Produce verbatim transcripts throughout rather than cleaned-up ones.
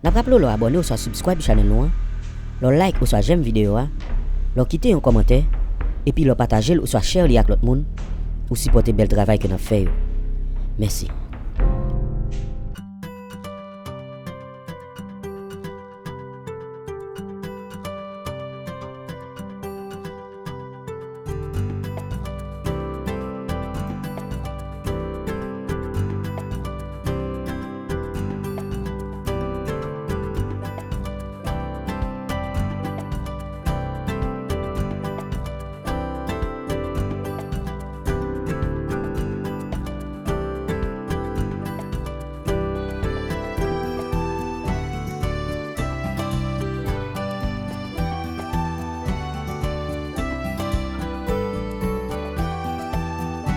N ap raple w lè w abòne oswa subscribe channel nou an, lè w like oswa j'aime videyo a, lè w kite yon kòmantè, epi lè w pataje l oswa share li ak lòt moun, ou sipòte bèl travay ke n ap fè yo. Mèsi.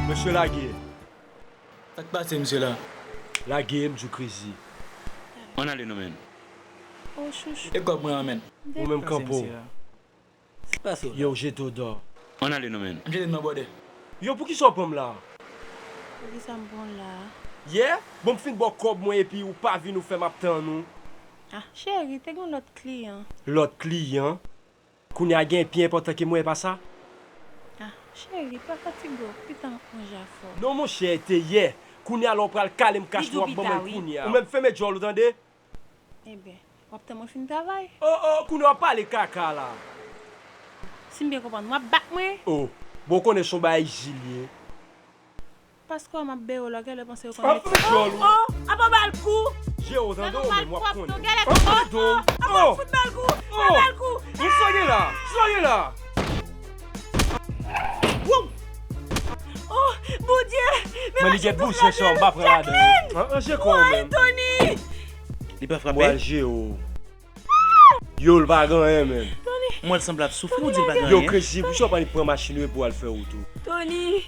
Mesye lage. Sa k pase, mesye la? Lage, m di w, Crazy. Ann ale non, menn. Oh, chouchou. E kòb mwen an, menn? Ou menm kanpe w. Sa k pase w la? Yo, jete w dò. Ann ale non, menn. M jete nan bòdè. Yo, poukisa w pran m la? Poukisa m pran w la? Yeah? Bon, m fin ba w kòb mwen epi ou pa vin, ou fè m ap tann ou. Ah, cheri, te gen lòt kliyan. Lòt kliyan? Kounye a gen pi enpòtan ke mwen, e pa sa? Ah, cheri, pa fatige w, pitan ap manje afè w. Non, monchè, te yè. Kounye a la w pral kale m kach mwen w ap ban mwen l kounye a. Ou menm fèmen djòl ou, tande? Ebyen, w ap tann mwen fin travay. Oh, oh, kounye a w ap pale kaka la. Si m byen konprann, w ap bat mwen? Oh, bon, w konnen se yon bagay zi l ye. Paske w ap bere w la, genlè panse yo konn mete. Oh, oh, ap anba l kou. Je w tande w menm, w ap konnen. Genlè, oh, oh, ap fout bal kou, fout bal kou. Sa gen la? Sa gen la? Oh, Bondye, men li gen bouz, se sa, m pa pran ladan. Jacqueline! An, an, je kò w menm. Tony! Li pa frape? Mwen je w. Yo, l pa gen anyen, menm. Tony! Mwen, l sanble ap soufri, ou di l pa gen anyen? Yo, Crazy, poukisa w pa annik pran machin ou epi w al fè wout ou? Tony!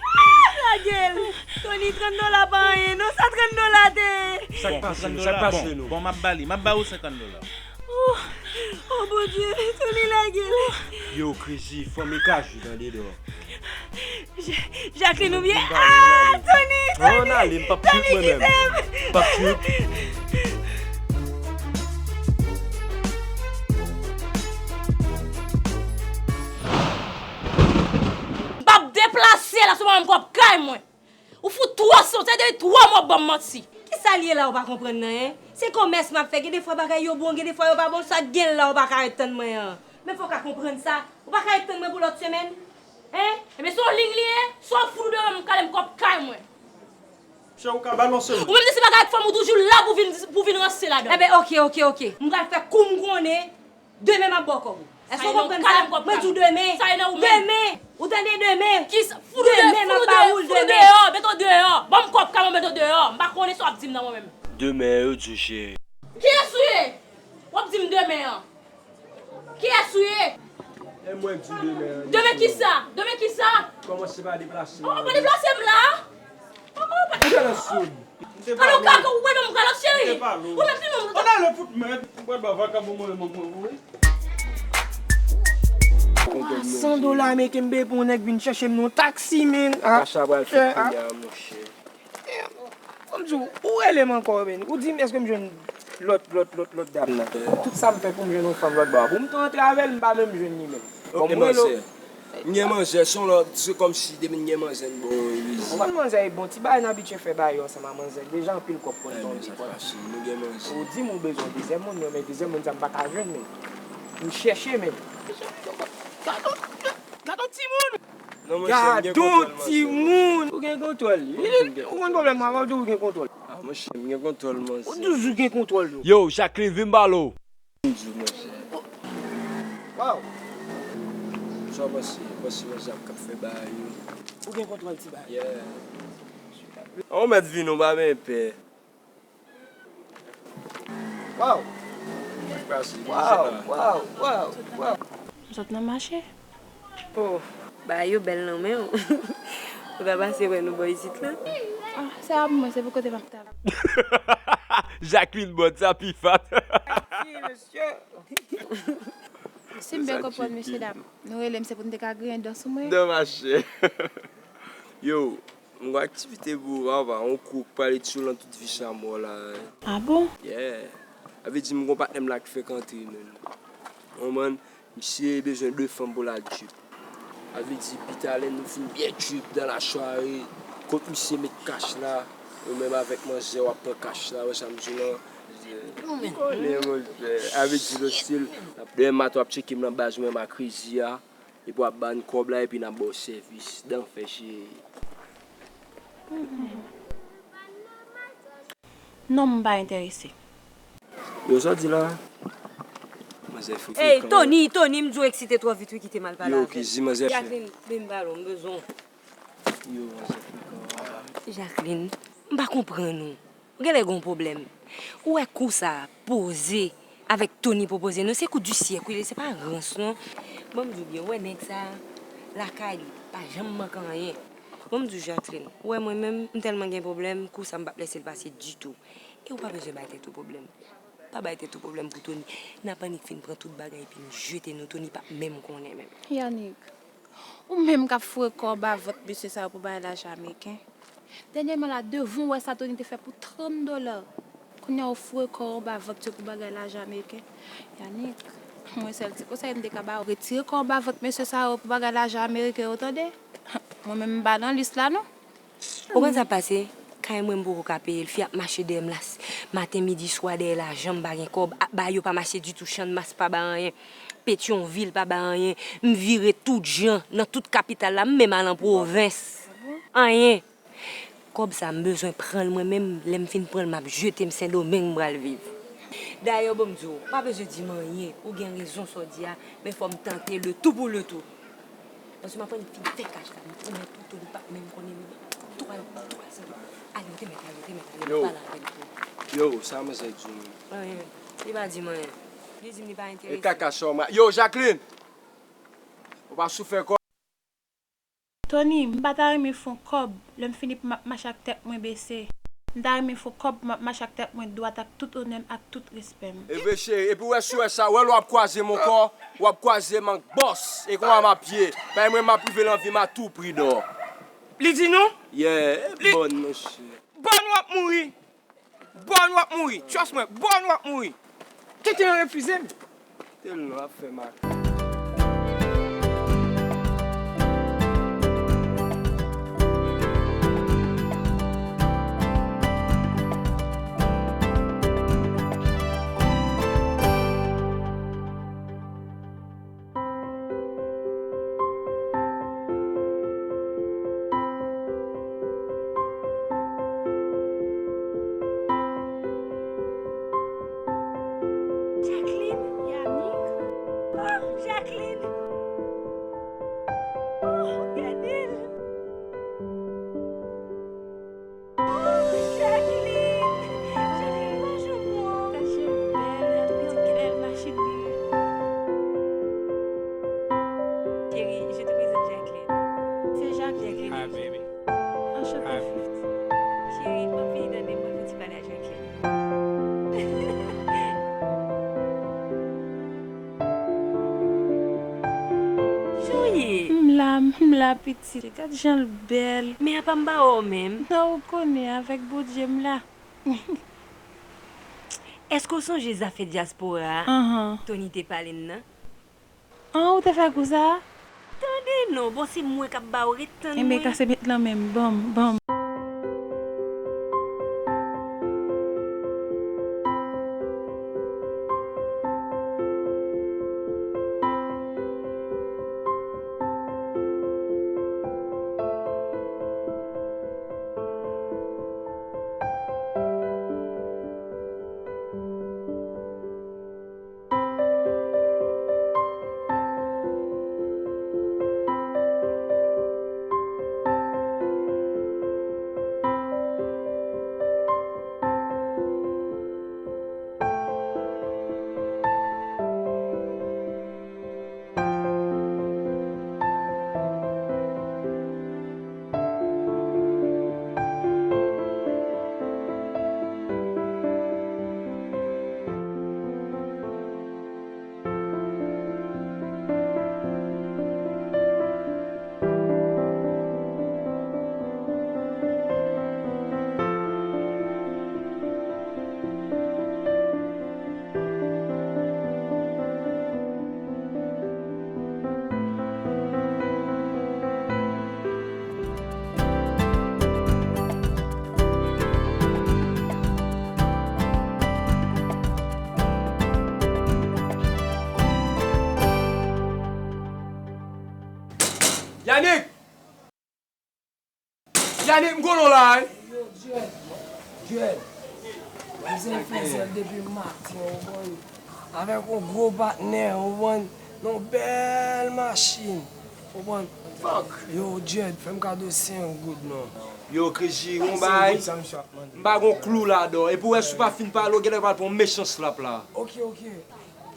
Lage l! Tony, trant dola pa anyen, non, sa trant dola te ye? Sa k pase nou? Sa k pase nou? Bon, bon, m ap ba li, m ap ba ou senkant dola. Oh, oh, Bondye, Tony, lage l. Yo, Crazy, fanmi kajou, tande dò. Ja-, Jacqueline, ou byen? Ah, Tony, Tony, Tony, kite m. Ann ale, m p ap trip mwen menm. M p ap trip. M p ap deplase la, sou mwen menm kòb kay mwen. Ou fout twò san, se depi twa mwa w ap ban m manti. Kisa l ye la ou pa konprann nan, en? Se komès m ap fè, gen defwa bagay yo bon, gen defwa yo pa bon, sa k gen la ou pa ka ret tann mwen an. Men fò w ka konprann sa, ou pa ka ret tann mwen pou lòt semèn, en? Ebyen se yon liy li ye, swa w fout ou deyò m kale m kòb kay mwen. Chè, ou ka balanse m. Ou menm si se bagay ak fanm ou toujou la pou vin, pou vin ranse ladan. Ebyen oke, oke, oke. M pral fè kou m konnen. Demen m ap ba w kòb ou. Èske w konprann sa? Mwen di w demen. Demen. Ou tande, demen. Kisa? Demen m ap ba ou l demen. Fout ou deyò, mete w deyò. Ban m kòb kay mwen, mete w deyò. M pa konnen sa w ap di m nan mwen menm. Demen yo di w cheri. Kiyès ou ye? W ap di m demen an. Kiyès ou ye? E mwen di demen an. Demen kisa? Demen kisa? Kòmanse pa deplase m. Ou pa deplase m la? Ou pa deplase m. Kado kaka ou wè non m kalòt cheri. Ou menm ki non. Ann ale fout mèd. Ou pral ba vakabon mwen manman ou wi. San dola ameriken m peye pou yon nèg vin chèche m nan yon taksi, men. Ah, sa pral fèt kounye a, monchè. Fò m di w, ou rele m ankò, men. Ou di m èske m jwenn lòt, lòt, lòt, lòt dam nan. Tout sa m fè pou m jwenn yon fanm lòt bò a. Pou m tou antre avè l, m pa menm jwenn li menm. Bon, ok, m rele w. M gen manzè, se yon lòt, se kòmsi depi n gen manzè, n bon, wi. Ou konn manzè e bon, ti bagay n abitye fè bagay yo ansanm a manzè, deja anpil kòb konn tonbe. Ebyen, sa fasil, nou gen manzè. Ou di m ou bezwen dezyèm moun, men dezyèm moun sa m pa ka jwenn, men. M chèche, men. Gad on, gad on timoun! Non, monchè, m gen kontwòl manzè. Gad on timoun! Ou gen kontwòl li. Ou konn pwoblèm mwen avè w, ou di ou gen kontwòl. Ah, monchè, m gen kontwòl manzè. Ou toujou gen kontwòl yo. Yo, Jacqueline, vin m pale w. Di w, monchè. Waw! Sa w panse? Ou panse manzè ap k ap fè bagay yo? Ou gen kontwòl ti bagay. Yeah. An w mèt vin, ou pa menm pè. Waw! Sa k pase? Waw, waw, waw, waw! M sot nan mache. Oh, bagay yo bèl nan men w. Ou ta pase wè nou bò isit la. Ah, se pa pou mwen, se pou kote m ap travay. Jacqueline Bòd sa pi fat. Mesye. Si m byen konprann, mesye dam, nou rele m se pou n te ka griyen dan sou mwen? Dan mache. Yo, m gon aktivite pou ou, papa. On kou k pral etchou lan tout vi sa mò la. Ah bon? Yeah. Sa vle di m gon patnè m la k fèk antre menm. Ou konprann? Misye bezwen de fanm pou l al trip. Sa vle di pi talè nou fin byen trip dans la soirée. Kot misye met kach la, ou menm avèk manzè w ap pran kach la, wè sa m di w lan. Ou konnen, monchè. Sa vle di lòt stil. Demen maten w ap tcheke m nan baz mwen m a Crazy a. Epi w ap ban n kòb la epi n ap ba w sèvis. Danfè cheri. Non, m pa enterese. Yo, sa w di la? Manzè fin frekan. Ey, Tony, Tony, m di w eksite twò vit wi, kite m al pale avè l. Yo, Crazy, manzè fin. Jacqueline, vin pale w, m bezwen w. Yo, manzè frekan. Jacqueline, m pa konprann ou. Ou genlè gen yon pwoblèm. Ou wè kou sa a poze avèk Tony pwopoze nou, se kou di syèk wi, se pa rans non. Ban m di w byen, ou wè nèg sa a, lakay li, pa janm manke anyen. Ban m di w Jacqueline, ou wè mwen menm, m tèlman gen pwoblèm, kou sa a m p ap lèse l pase ditou. E ou pa bezwen bay tèt ou pwoblèm. Pa bay tèt ou pwoblèm pou Tony. N ap annik fin pran tout bagay epi n jete nou, Tony p ap menm konnen menm. Yanick, ou menm k ap foure kò w anba vant mesye sa yo pou bay lajan ameriken. Dènyèman la, devan w wè sa Tony te fè pou trant dola. Kounye a ou foure kò w anba vant yo pou bagay lajan ameriken. Yanick, mwen sèl ti konsèy m te ka ba w, retire kò w anba vant mesye sa yo pou bagay lajan ameriken yo, tande? Mwen menm m pa nan lis la non. Ou konn sa k pase? Kay mwen m poko ka peye l, fi ap mache dèyè m la, maten, midi, swa dèyè lajan, m pa gen kòb, ap bay yo pa mache ditou, Channmas pa bay anyen, Petyonvil pa bay anyen, m vire tout jan, nan tout kapital la, m menm al an pwovens. Anyen. Kòb sa a m bezwen pran l mwen menm, lè m fin pran l m ap jete m Sendomeng m pral viv. Dayè ban m di w, ou pa bezwen di m anyen, ou gen rezon sa w di a, men fò m tante le tout pou le tout. Paske m ap annik fin fè kach la, m pwomèt ou Tony p ap menm konnen menm. Tou al, tou al Sendomeng. Ale, ou te mèt ale, ou te mèt ale, m ap pale avè l tou. Yo, sa manzè di w menm? Anyen, li pa di m anyen. Li di m li pa enterese. E kaka sa w ma, yo Jacqueline! Ou pa sou fè kò. Tony, m pa ta renmen fè w kòb, lè m fini pou m ap mache ak tèt mwen bese. M ta renmen fè w kòb pou m ap mache ak tèt mwen dwat ak tout onè m ak tout respè m. E vre cheri, epi w wè si w wè sa, w wè lè w ap kwaze m ankò, w ap kwaze m ak bòs, e konsa m ap ye. Paske mwen m ap rive nan vi m a tou pri dò. Li di nou? Yeah, bòn monchè. Bòn w ap mouri. Bòn w ap mouri. Trust mwen, bòn w ap mouri. Tenten an refize m. Tèlman ap fè makak. Jacqueline, Yannick. Oh, Jacqueline. Oh, gade l. Oh, Jacqueline. Jacqueline, bonjou, mwen. Tèt je l bèl, gade ki bèl machin li. Chérie, je te présente Jacqueline. Se Jacqueline. Hi, baby. Anchante, Fifty. Cheri, m ap vini tande, m pral fè ti pale a Jacqueline. Jan w ye? M la, m la, pitit. Gad jan l bèl. Men apa m pa wè w menm? Non, ou konnen, avèk Bondye m la. Èske w sonje zafè dyaspora a Tony te pale n nan? An, ou te fè kou sa a? Tande non, bon se mwen k ap ba w, ret tann mwen. Enben kase met lan men m, ban m, ban m. Gade m konnen w la, wi. Yo, Jed. Jed. Manzè fè zèl depi maten, ou konn. Avèk yon gwo patnè, ou konn. Yon bèl machin. Ou konn. Fuck. Yo, Jed, fè m kado senk goud non. Yo, Chris G, yon bay. M pa gon klou ladan. Epi w wè si w pa fin pale, w genlè pral pran yon mechan slap la. Ok, ok.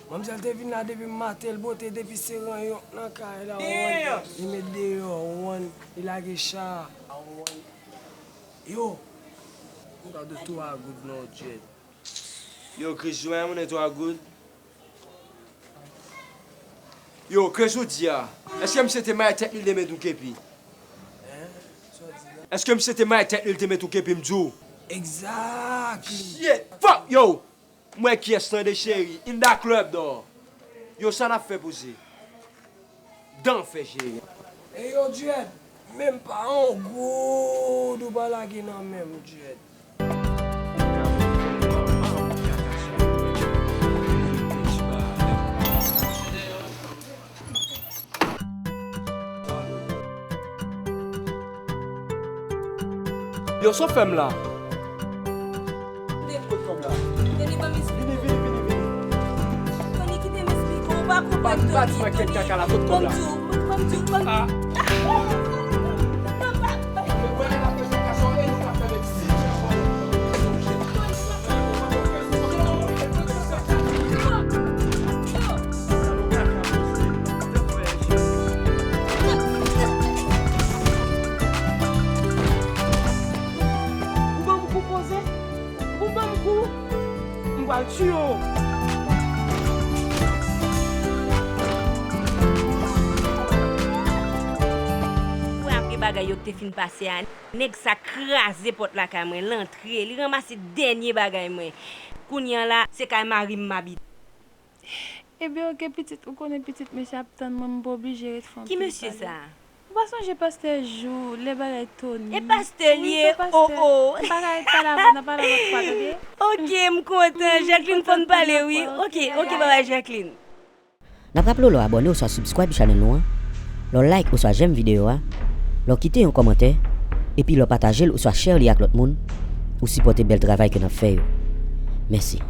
Manzè te vin la depi maten, l pote depi se ranyon nan kay la, ou konn. Li met deyò, ou konn. Li lage cha a, ou konn. Yo, m kado twa goud non, Jed. Yo, Chris G, ou pa renmen twa goud? Yo, Chris, ou di a? Èske misye te maye tèt li, li te met yon kepi? Èske misye te maye tèt li, li te met yon kepi, m di w? Exactly. Shit! Fuck, yo! M wè kiyès tande cheri. In the club, dò. Yo, sa n ap fè poze. Dan fè cheri. Ey, yo, Jed, menm pa yon goud ou pa lage nan men m, Jed. Yo, sa w fè m la? Kot kòb la? Vini, vini, vini, vini. Tony, kite m esplike w, ou pa konprann, Tony. Tony, ban m di w, ban m di w, ban m di w. Ah. Ou ban m kou poze? Ou ban m kou? M pral tiye w. Wè, apre bagay yo ki te fin pase a, nèg sa kraze pòt lakay mwen, l antre, li ranmase dènye bagay mwen. Kounye a la, se kay mari m m abite. Ebyen, oke, pitit, ou konnen pitit mesye ap tann mwen, m pa oblije ret fè yon pil pale. Ki mesye sa? Ou pa sonje pastè Jou, lè bagay Tony? E pastè l ye, o, o. Wi, se pastè. N pa ka ret pale avè w, n a pale yon lòt fwa, tande? Oke, m kontan. Jacqueline, fò n pale, wi. Oke, oke, babay, Jacqueline. N ap raple w lè w abòne oswa subscribe channel nou an, lè w like oswa j'aime videyo a, lè w kite yon kòmantè, epi lè w pataje l oswa share li ak lòt moun, ou sipòte bèl travay ke n ap fè yo. Mèsi.